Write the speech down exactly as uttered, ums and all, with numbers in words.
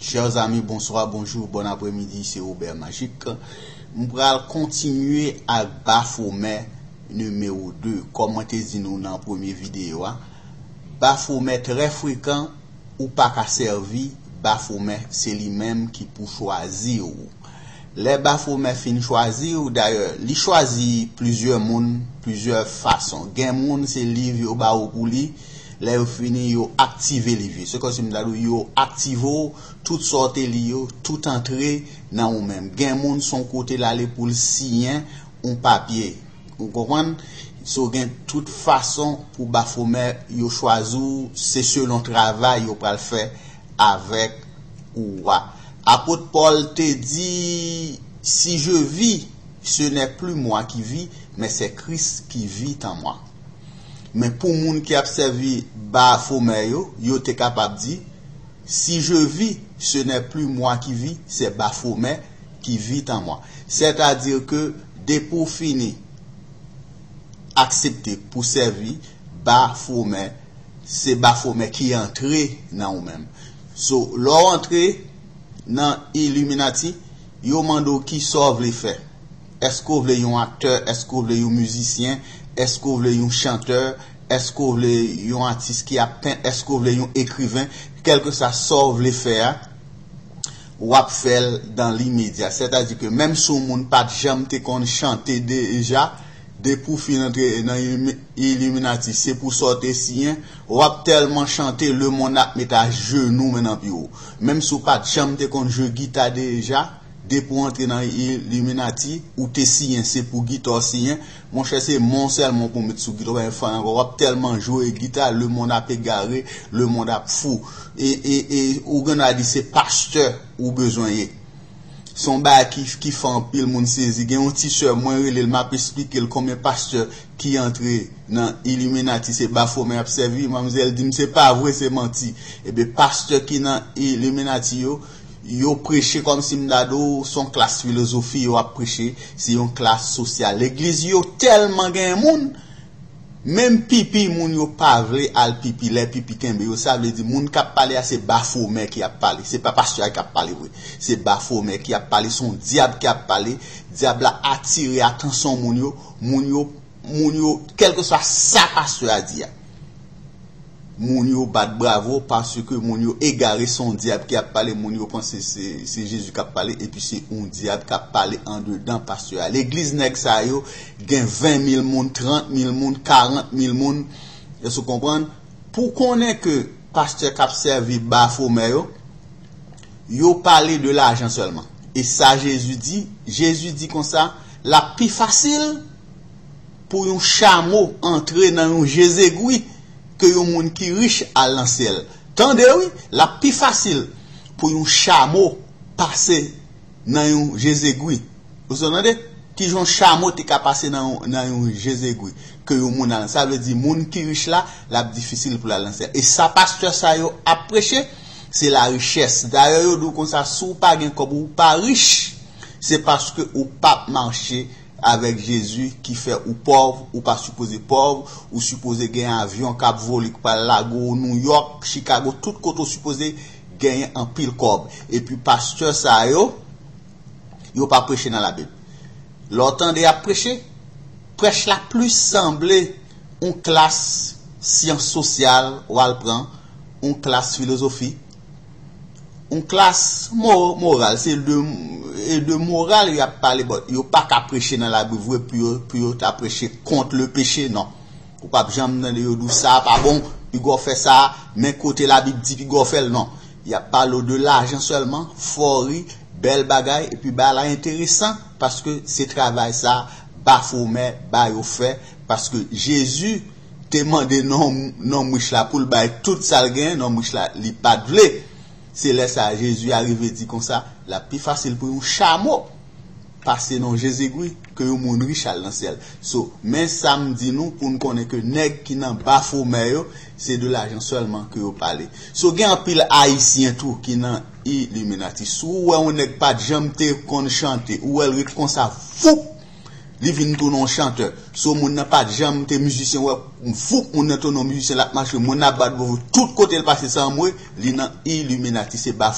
Chers amis, bonsoir, bonjour, bon après-midi, c'est Robert Magic. M pral kontinye ak Bafomè nimewo de. Kòm mwen te di nou nan premye videyo a, Bafomè trè frekan, ou pa ka sèvi Bafomè, se li menm ki pou chwazi w. Lè Bafomè fin chwazi w, dayè, li chwazi plizyè moun, plizyè fason. Gen moun, se liv yo ba ou pou li, lè yo fini, yo aktive liv yo. Se kòmsi m ta di w, yo aktive w, tout sa w te li yo, tout antre nan ou menm. Gen moun, se yon kote l ale pou l siyen yon papye. Ou konprann? So, gen tout fason pou Bafomè yo chwazi w, se selon travay yo pral fè avèk ou a. Apot Pòl te di, si je vis, ce n'est plus moi qui vis, mais c'est Christ qui vit en moi. Men pou moun ki ap sèvi Bafomè yo, yo te kapab di, si je vis, ce n'est plus moi qui vis, c'est Bafomè qui vit en moi. Sètadi ke depi w fini aksepte pou sèvi Bafomè, se Bafomè ki antre nan ou menm. So, lè w antre nan Illuminati, yo mande w ki sa w vle fè. Èske w vle yon aktè? Èske w vle yon mizisyen? Èske w vle yon chantè? Èske w vle yon atis ki ap pent? Èske w vle yon ekriven? Kèlkeswa sa w vle fè a, w ap fè l dans l'immédiat. Sètadi ke menm si yon moun pa t janm te konn chante deja, depi w fin antre nan Illuminati, se pou sa w te siyen, w ap tèlman chante, lemonn ap met ajenou men nan pye w. Menm si w pa t janm te konn jwe gita deja, depi w antre nan Illuminati, ou te siyen, se pou gita w siyen. Monchè, se men w sèlman pou w met sou gita, w pa fè ankò. W ap tèlman jwe gita, lemonn ap egare, lemonn ap fou. E, e, e ou gen dwa di se pastè ou bezwen ye. Se yon bagay ki, ki fè anpil moun sezi. Gen yon ti sè mwen rele l, m ap esplike l konbyen pastè ki antre nan Illuminati, se Bafomè y ap sèvi. Manmzèl di m se pa vre, se manti. Ebyen, pastè ki nan Illuminati yo, yo preche kòmsi m ta di w se yon klas filozofi yo ap preche, se yon klas sosyal. Legliz yo tèlman gen moun, menm pipi, moun yo pa vle al pipi, lè pipi kenbe yo, sa vle di moun k ap pale a se Bafomè ki ap pale, se pa pastè a k ap pale vre, se Bafomè ki ap pale, se yon dyab ki ap pale, dyab la atire atansyon moun yo, moun yo, moun yo, kèlkeswa sa pastè a di a. Moun yo bat bravo paske moun yo egare, se yon dyab ki ap pale, moun yo panse se, se Jezi k ap pale, epi se yon dyab k ap pale andedan pastè a. Legliz nèg sa yo gen ven mil moun, trant mil moun, karant mil moun. Èske w konprann? Pou konnen ke pastè k ap sèvi Bafomè yo, yo pale de lajan sèlman. E sa Jezi di, Jezi di konsa, l ap pi fasil pou yon chamo antre nan yon je zegwi ke yon moun ki rich al nan syèl. Tande wi, l ap pi fasil pou yon chamo pase nan yon je zegwi. Ou sa tande? Kijan yon chamo te ka pase nan, nan yon je zegwi ke yon moun al? Sa vle di moun ki rich la, l ap difisil pou l al nan syèl. E sa pastè sa yo ap preche, se larichès. Dayè, yo di w konsa, si w pa gen kòb, ou pa rich, se paske ou p ap mache avèk Jezi ki fè ou pòv, ou pa sipoze pòv, ou sipoze gen avyon k ap vole, k pral lage w Nouyòk, Chikago, tout kote w sipoze genyen anpil kòb. Epi pastè sa yo, yo pa preche nan Labib. Lè w tande y ap preche, prèch la plis sanble yon klas syans sosyal w al pran, yon klas filozofi, yon klas mo-, moral. Se de, e de moral y ap pale, but yo pa ka preche nan Labib vre pou yo, pou yo ta preche kont le peche, non. Ou p ap janm tande yo di w sa pa bon, piga w fè sa, men kote Labib di piga w fè l, non. Y ap pale w de lajan sèlman, fò ri, bèl bagay, epi bagay la enteresan, paske se travay sa Bafomè ba yo fè, paske Jezi te mande nonm, nonm rich la pou l bay tout sa l genyen, nonm rich la, li pa t vle. Se lè sa a Jezi arive di konsa, l ap pi fasil pou yon chamo pase nan je zegwi ke yon moun rich al nan syèl. So, men sa m di nou pou n konnen ke nèg ki nan Bafomè yo, se de lajan sèlman ke yo pale. So, gen anpil Ayisyen tou ki nan Illuminati. Si w wè yon nèg pa t janm te konn chante, ou wè l ret konsa, voup, li vin tounen yon chantè. So, moun nan pa t janm te mizisyen, ou wè, voup, moun nan tounen yon mizisyen, l ap mache, moun nan ap bat bravo, tout kote l pase, sa anmwe, li nan Illuminati, se Bafomè.